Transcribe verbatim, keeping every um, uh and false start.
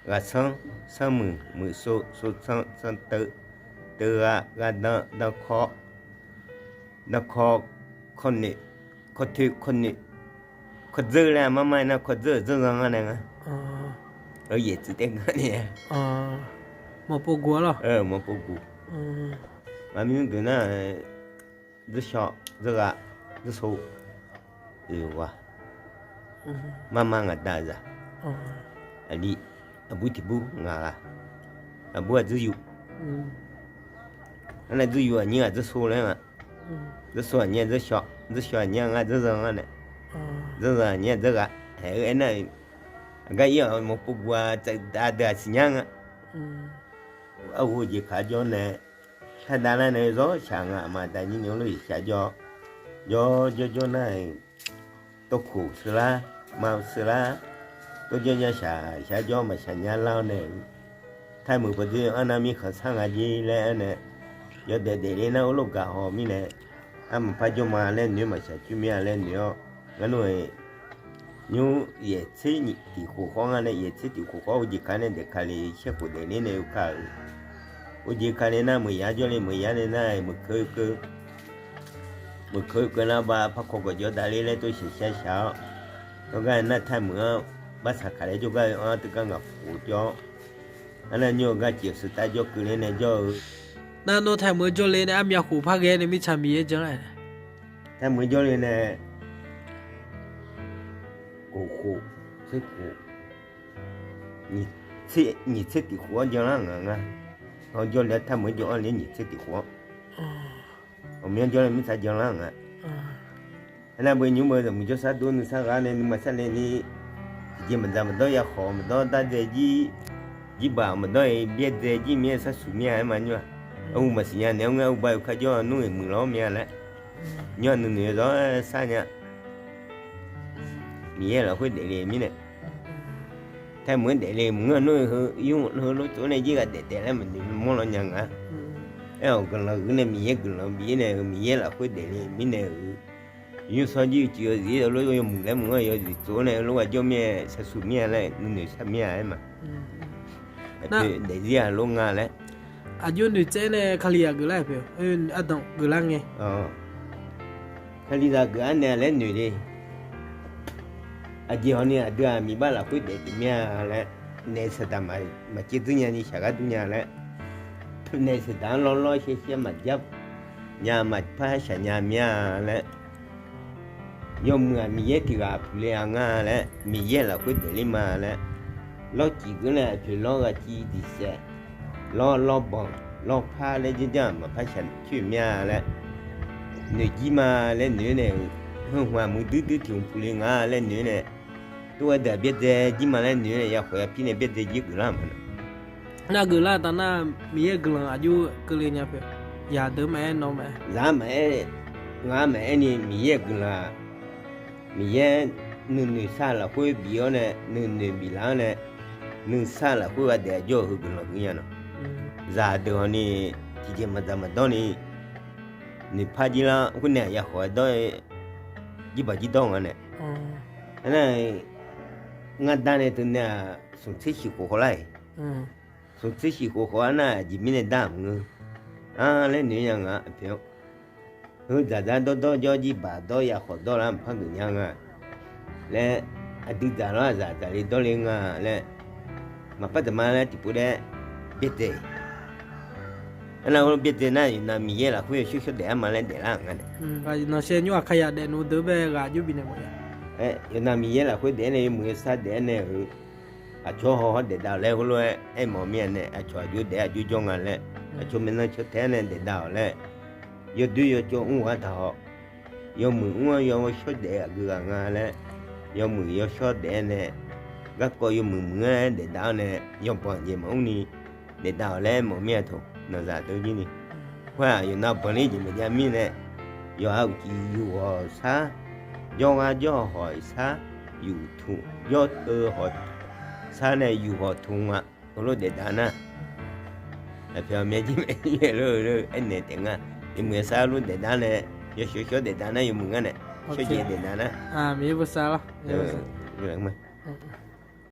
ghaqsanr, sanrmuiq, muiqsov, sovsanr, sanrteuv, teugha, ghardanr, danrkawr, danrkawr, kawrnoeq, kawrtoeq, kawrnoeq, kawrdzeur laer-aq marmar-aer nar kawrdzeur-euq dzanrzan ngar nae nga. Yaeq tsuif taev ngar nae-a. Mawqpov guq-a lawr. Mawqpov guq. Aqmir nmr deuq nar, dzeurshaw, dzeurgha, dzeursov, oeq ghaq, marmar ngaq da-euq zaq. Aqli, aqbur tiqbur ngaq ghaq, aqbur-aq dzeuryu. Arnae dzeuryu aqnyir-aq dzeursov laer nga. Dzeursov aqnyir-aq dzeurshaw, dzeurshaw aqnyir-aq ngar dzeurzan ngar nae. Dzeurzan aqnyir-aq dzeurgha. Haeq-eu aernar, aqgar ir-awq mawqpov guq-a tsaevdav deuq-aq siqnya nga. Arhu jeq kaq jawr nae, tadav lar nae zawr shaq nga aqma aqda nyir ni-anr lor-iq shaq jawr. Jawr jawr jawr nar-iq, tawrkoq sheular, ma sheular, tawrjawr nya shaq shaq jawr maqshaq nya lar-awr nae, taemeuq pawdzer-anr nar mirkhanq sar nga jer laer aer nae, yawdaef daefle nar urlof gaq haw mirnae, armaqpar jawr ma laer noeq-aer maqshaq coer mir-a laer noeq-awr, ngar nmr-aer, nymr yaeq tser tiq khof khawr nga nae, yaeq tser tiq khof khawr ujeq ka nae daef ka le shaer khof daefle nae yawkaq-euq. Ujeq ka le nar meuq yar jawr le, meuq yar nae nar-aer meuq keuv keuv, meuq keuv keuv nar ba parkaw gawqjawr davler laer tov shaq shar shaq-awr, tawrgar nar taemeuq-anr barsaq kaq laer jawrgar-eu anr teugar ngaq khof jawr-awr, arnae nymr-eu gar cif-eu sheuq tav jawr keuvle nae jawr-eu. Nar nawr taemeuq-anr jawrle nae armyav khof par ghae nae mirtsaq Miqyaer janlar-a. Taemeuq-anr jawrle nae khof khof, tser khof, nyiq tser tiq khof-anr janlar ngaq nga. Anr jawrle-awr taemeuq-anr jawr-anr le nyiq tser tiq khof-anr, aqmyanr jawrle mirtsaq janlar nga. Aernar beu nymr beu zaqmuiq jawrsar dov nuisar ghaq nae nuima sarle ni, tiqjeq maqdzaq maqdawr yakhawf maqdawr dardzae jir, jirbaq maqdawr-iq byaerdzae jir mir-aer sarsuq mir-a aer ma nymr-aq. Arhu maqsiq nya naeq-awr ngaer arhu ba yawkar jawr nmr-iq muiqlar-awr mya laer, nymr-aq nuinoeq zawr-aer sar nya. Miqyaer lafkhoer daefle mirnae, taemeuq-anr daefle maqngeur nmr-eu heu yur heu lof tsov nae jir ghaq daef taef laer maqnoeq mawrlan nya nga. Aer-awq guiqlanq geur nae Miqyaer guiqlanq bif-ir nae-euq Miqyaer lafkhoer daefle mirnae-euq yursanr jir uicuiv yawzif-ir lof yawmuiq laer maqngeur yawzif tsov nae lof ghaq jawr mir-aer sarsuq mir-a laer nuinoeq sar mir-a aer ma. Daefzir-aq lof nga laer. Aqjox noeqtsaev nae Kalizaq geuflar-euq pyeuf-eu ardanq geuflar ngae, Kalizaq geuf-ar nae laer noeq le. Aqjeq hawni aqdui-aq miqbax lafkhoer daef taef mir-a laer, naef saqdaq maqcaev dzeur nya ni shaq gar dur nya laer, naef saqdaq-anr lawrlawr shaershaer maqjar nya maqpar shaq nya mir-a laer, yawmuiq-aq Miqyaer tiq ghaq puq le-a nga laer, Miqyaer lafkhoer daefler ma laer, lawr cif geur nae aqpoeq lawr ghaq civ diq saef, lawr lawr banq lawr par laer janrjanr-aq maqpar shaq coer mir-a laer, noeq jir ma laer noeq-aer nae-euq, heu hmq-aq muiqduir duir tiq hmq puq le nga laer noeq-aer nae, tov-aer deuq-aq byaerdzae jir ma laer noeq-aer nae yakhawf yapir nae byaerdzae jir geuflar-euq ma. Nar geuflar taf nar Miqyaer guiqlanq aqjox keuvle nya pyeuf, zaqdeuq maqaer nawr maqaer, zaq maqaer, ngar maqaer ni Miqyaer-euq guiqlanq-aq, Miqyaer nuinoeq sar lafkhoer bif-awr nae nuinoeq biflaf-anr nae, nuisar lafkhoer ghardaef aqjox-euq heu guiqlanq huiq nya nawq. Zaqdeuq hawni tiqjeq maqdzaq maqdawr ni noeqpar jir lar khoer nae aqyawf khawf-aer dawr-aer jirbaq jir dawr nga nae. Aernar, ngar dar nae teunae-aq smq tser shif khof khawf lar-iq, smq tser shif khof khawf-ar nar aqjeq mirnae dar maqngeur-a laer noeq nya nga pyeuf-awr, heu dzaqdzaq dawrdawr jawr jirbaq dawr yakhawf dawr lar maqpar geuf nya nga laer, aqdui dzaq lawr aqzaq dzaqle dawrle nga laer, maqpar daqma laer tiqpov daef byaerdzae. Aernar heulof byaerdzae nar yawqnav Miqyaer lafkhoer yawshawr shawr daef-ar ma laer daeflar-euq nga nae. Nawqshaev nymr aqkar yaq daef nmr deuq bae ghaq jov bifnaeq mawf-a. Yawqnav Miqyaer lafkhoer daef-aer nae yawmuiq yawsar daef-aer nae-euq aqcawq hawhawr daefdav-awq laer heulof-aer aermawf mir-a nae, aqcawq aqjox daef aqjox jawr nga laer, aqcawq maeqnan caw tae-aer nae daefdav-awq laer, yawdoer yawcawv mr ghaq taq haw, yawmuiq mr-anr yawshawr daef aqgeu ghaq nga laer, yawmuiq yawshawr daef-aer nae, garkawv yawmuiq muiq-aer daefdav-awr nae, yawbanq jeq maqmr ni daefdav-awq laer mawf mir-a taq, nanqzaq deur jir ni. Khoer-aq yawqnav banqler jeq maqjav mirnae, yawqha uqcif yuf ghawq sar, jawrghar jawr hawq-iq sar, yuf tmq jawr teu hawq sar nae yuf hawq tmq-a. Heulof daefdav nar, aqpyawq myav jir maeq-ir lof-eu aernaeq taef nga. Yawmuiq yawsar lof daefdav nae, yawshawr shawr daefdav nar yawmuiq ngar nae, shawrjaev daefdav nar, Miqyaer bosav lawr.